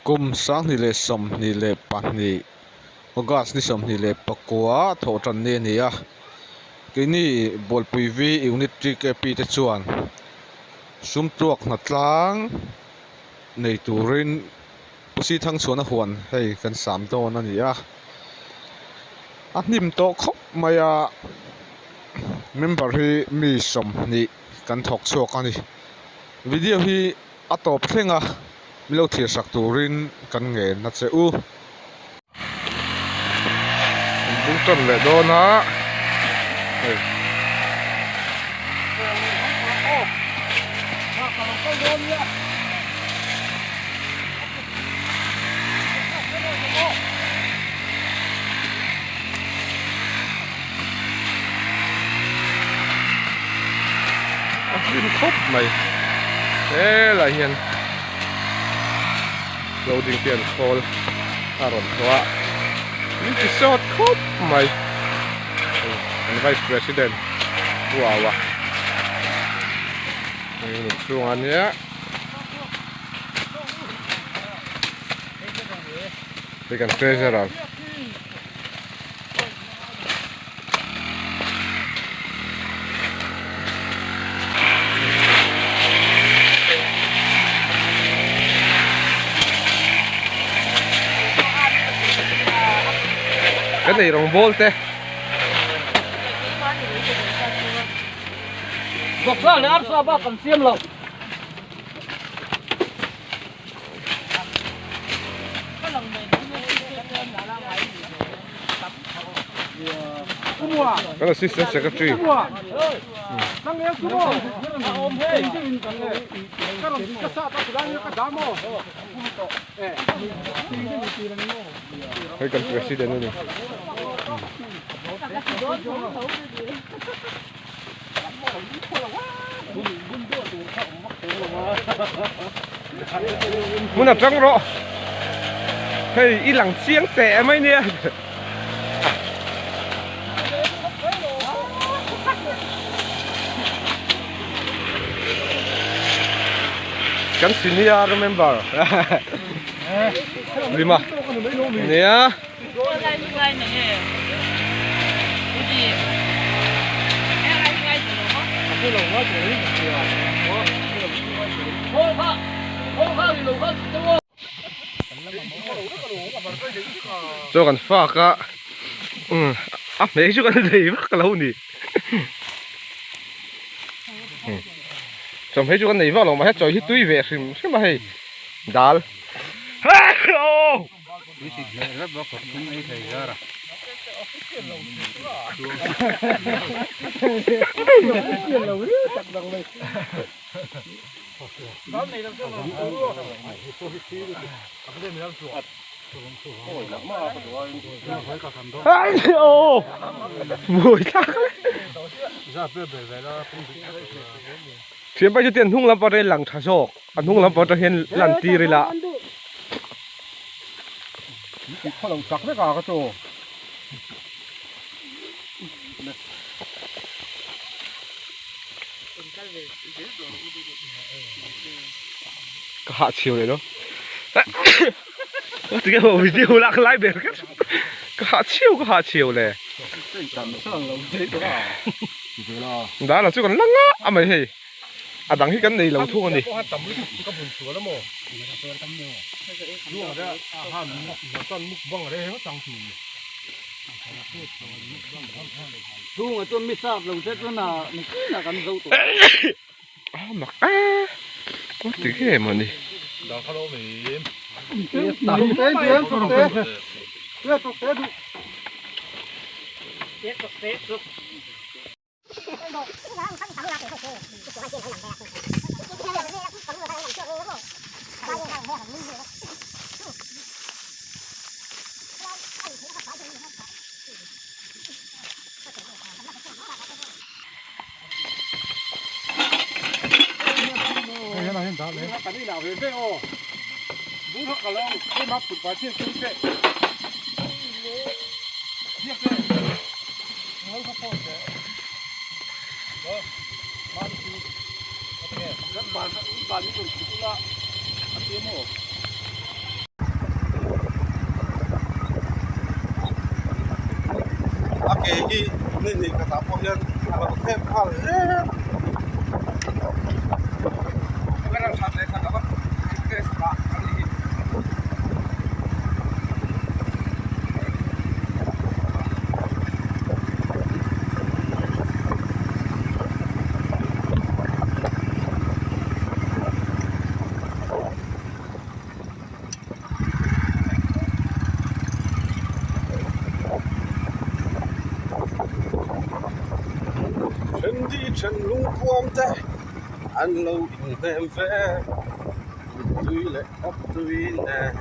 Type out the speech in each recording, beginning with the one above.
Kum 2022 August ni 29 thawh tan ni a ni a, keini Bualpui V Unit TKP te chuan sumtuak hnatlang nei turin Pusi Thangchhuana huan hei kan sam dawn a ni a, a hnim tawh khawp mai a, member hi mi 20 kan thawk chhuak a ni. Video hi a tawp thleng a, min lo thlir sak turin kan ngen a che u. An bung tan leh dawn a hei. A hlim khawp mai helai hian loading te an khawl a rawn thawh a min ti sawt khawp mai kan vice president pu Aua hei unit chhungah nia. Hei kan treasurer. Kan ei rawng bawl te. Vawksa leh arsa bak kan siam lo. Kan assistant secretary. Hei kan president a ni. Hmun a tang rawh hei i lang chiang teh mai nia. Kan senior member lima nia. Chaw kan fak a a hmeh chu kan nei vak lo ni chawhmeh chu kan nei vak lo mahse chaw hi tui ve hrim hrim a hei dal. Thianpa chu tiang hnung lam pawh atangin lang tha zawk a hnung lam pawh atang hian lan tir ila. Ka hah chhiau leh lo tinge maw video lak lai ber kher ka hah chhiau ka hah chhiau le dala chu kan la ngah a mai hei a dang hi kan nei lo thung a ni. A mak a a ti nge mawni. ke hi ni hnih khatah pawh hian a lo thep nghal hle. Then di then lungkuam te an lo inhnem ve tui leh tap tui nen.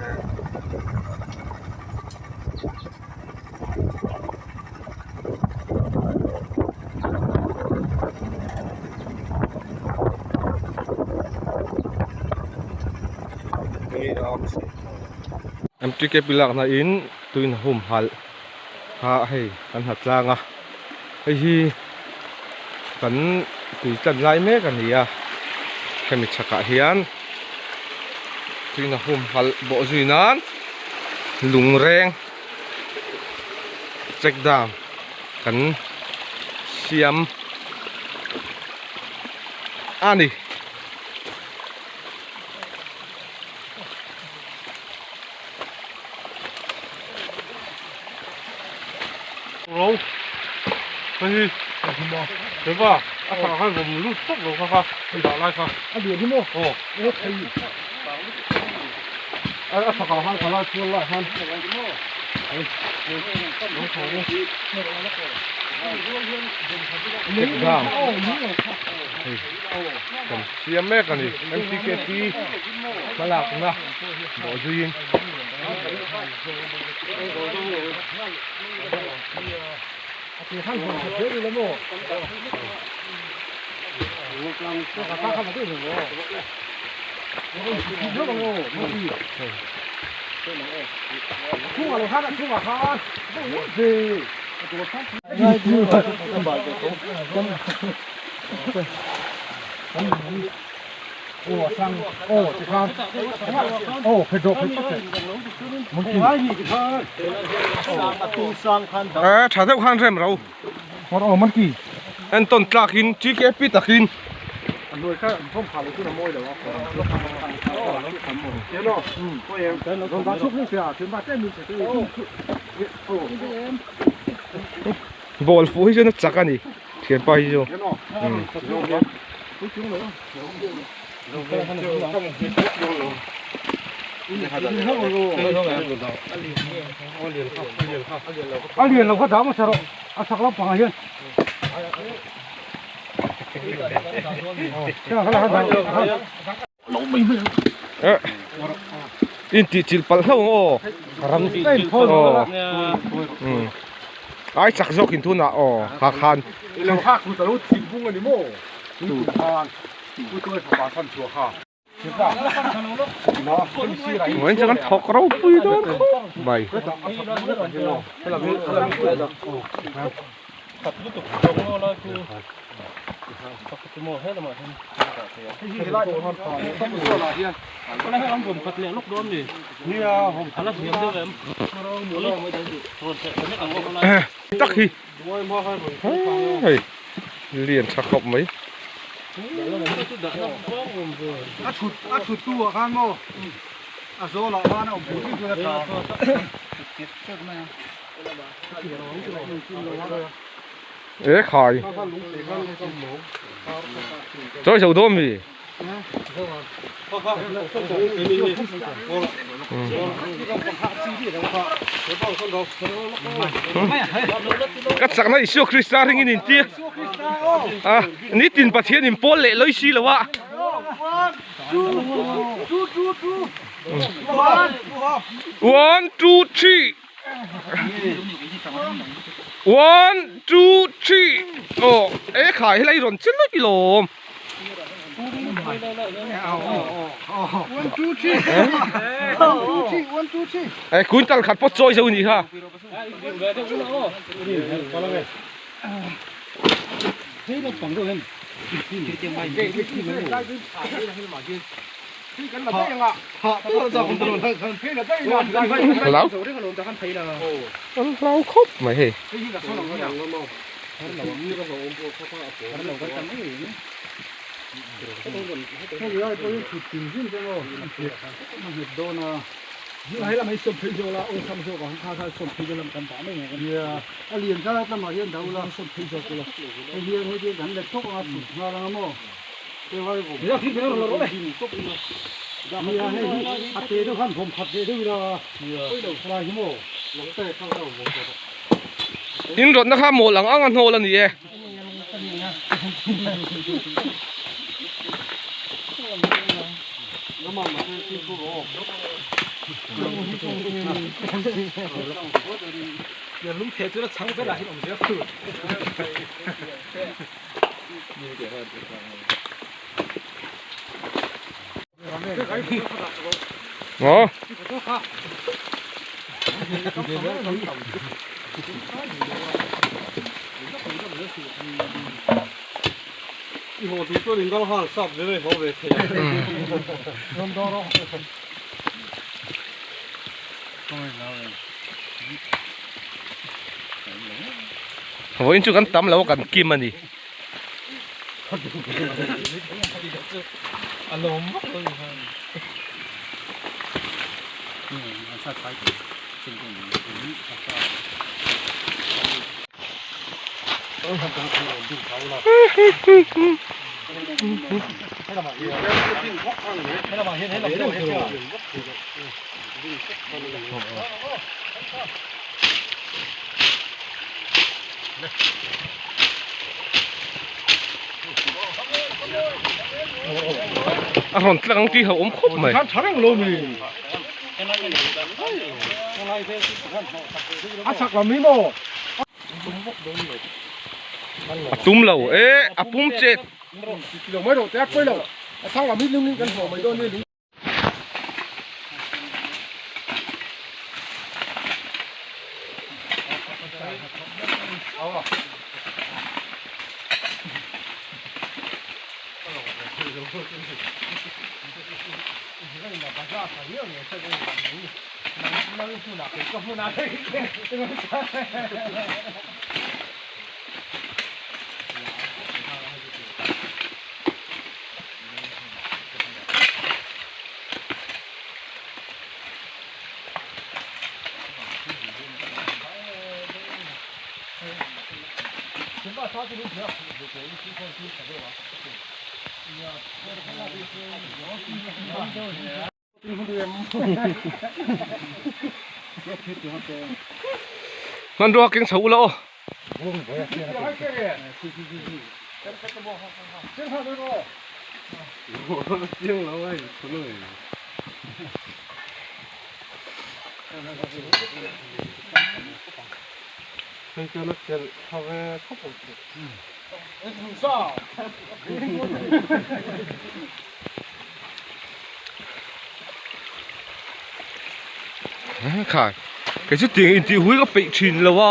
MTKP lakna in tuin a humhalh kha hei kan ha tlang a hei hi kan tui tlan lai mek a ni a hemi chhakah hian tuin a humhalh bawh zui nan lung reng check dam kan siam a ni. Ro hei hi heva a chhakah khan vawm lut tawp lo kha kha hei dah lai kha a lian hi maw aw a a chhakah khan kha lai chhual lai khan Check dam hei kan siam mek a ni MTKP hmalakna bawh zuiin. Eh tha deuh khan rem ro entawn tlak in TKP takin ball fuh hi chuan a chak a ni thianpa hi chu A lian lo kha dah hmasa rawh a sak lampangah hian In tih chilh palh hlauh ang aw ai chak zawk in tunah aw kha khan Vawiin chu kan thawk ropui dawn khawp mai. Tak hi hei lian tha khawp mai. A thut a thut tu ah khan maw a zawl ah khan a awm pui pui a tha. E khai chawi zo dawn mi. Ka chakna Isua Krista ringin in ti a nitin Pathian in pawl leh lawi si lo a. One two three. One two three aw e khai helai rawn che lawk ilawm. E quintal khat pawh chawi zo ni kha. Hlau an hlau khawp mai hei. In rawtna kha mawl ang ang a hnawl a ni e. Aw. Vawiin chu kan tam lo a kan kim a ni. A rawn tlang ang tih ho awm khawp mai. A tum lo e a pum chet. Hmanrua keng chho ula aw. Khai kei chu tiang intih hui ka peih thin lo a.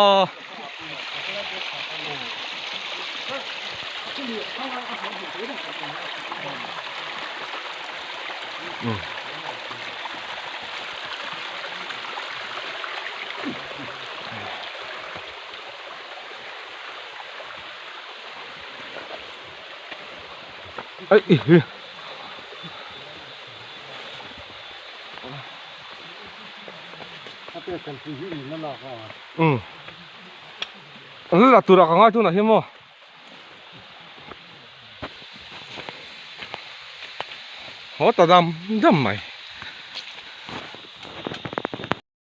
Ai hi. Um. An la tura ka ngai tunah hian maw. Haw ta dam dam mai.